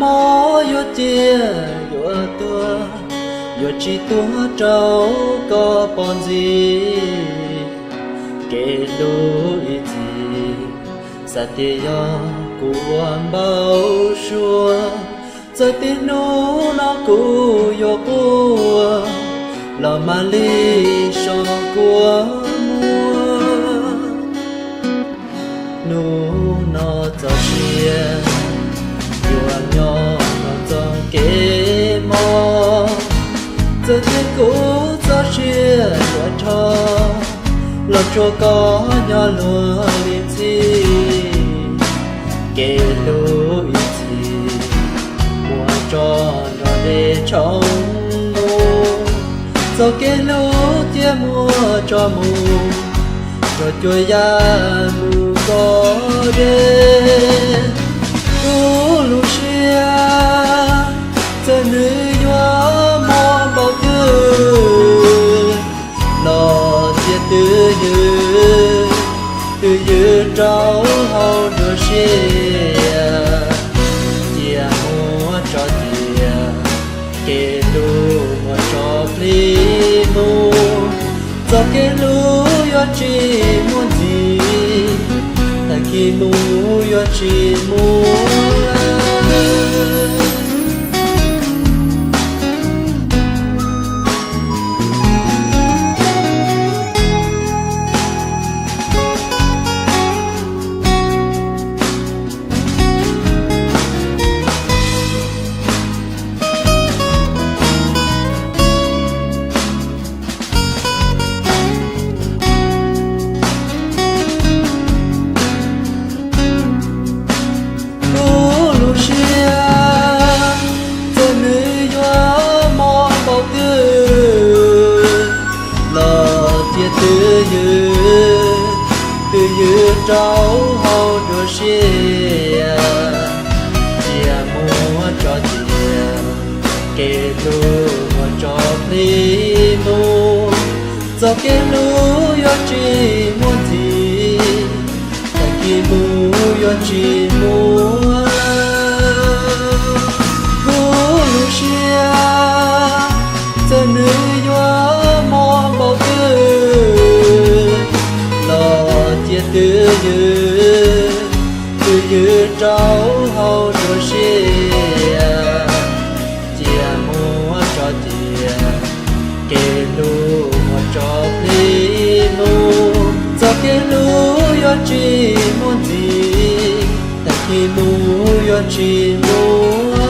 Mob yuav ciaj yuav tuag, yuav tsis tuag rau koj pom ntxiv. Kev hlub ib txhis, xav tias yog kuv ua npau suav. Txawm tias hnub no kuv yuav quaj los mam li so kua muag. Hnub no txoj sia yuav nyob rau txoj kev mob. Txawm tias kuv txoj sia yuav rho los tsuas koj nyob luag li ntxhi. Kev hlub ib txhis, muab tso nrog dej tshoob mus. Txoj kev hlub cia muab tso mus, nrog cua ya mus koj deb. Kuv lub siab, txawm nws yuav mob npaum twg los cia twj ywm, twj ywm rau hauv dua siab. Cia muab tso cia, kev hlub muab tso plig mus. Txoj kev hlub yuav tsis muaj ntxiv, tag kis mus yuav tsis muaj lawm. Kuv lub siab, txawm nws yuav mob npaum twg los cia twj ywm, twj ywm rau hauv dua siab. Cia muab tso cia, kev hlub muab tso plig mus. Txoj kev hlub yuav tsis muaj ntxiv, tag kis mus yuav tsis muaj lawm. Kuv lub siab, txawm nws yuav mob npaum twg los cia twj ywm, twj ywm rau hauv dua siab. Cia muab tso cia, kev hlub muab tso plig mus. Txoj kev hlub yuav tsis muaj ntxiv, tag kis mus yuav tsis muaj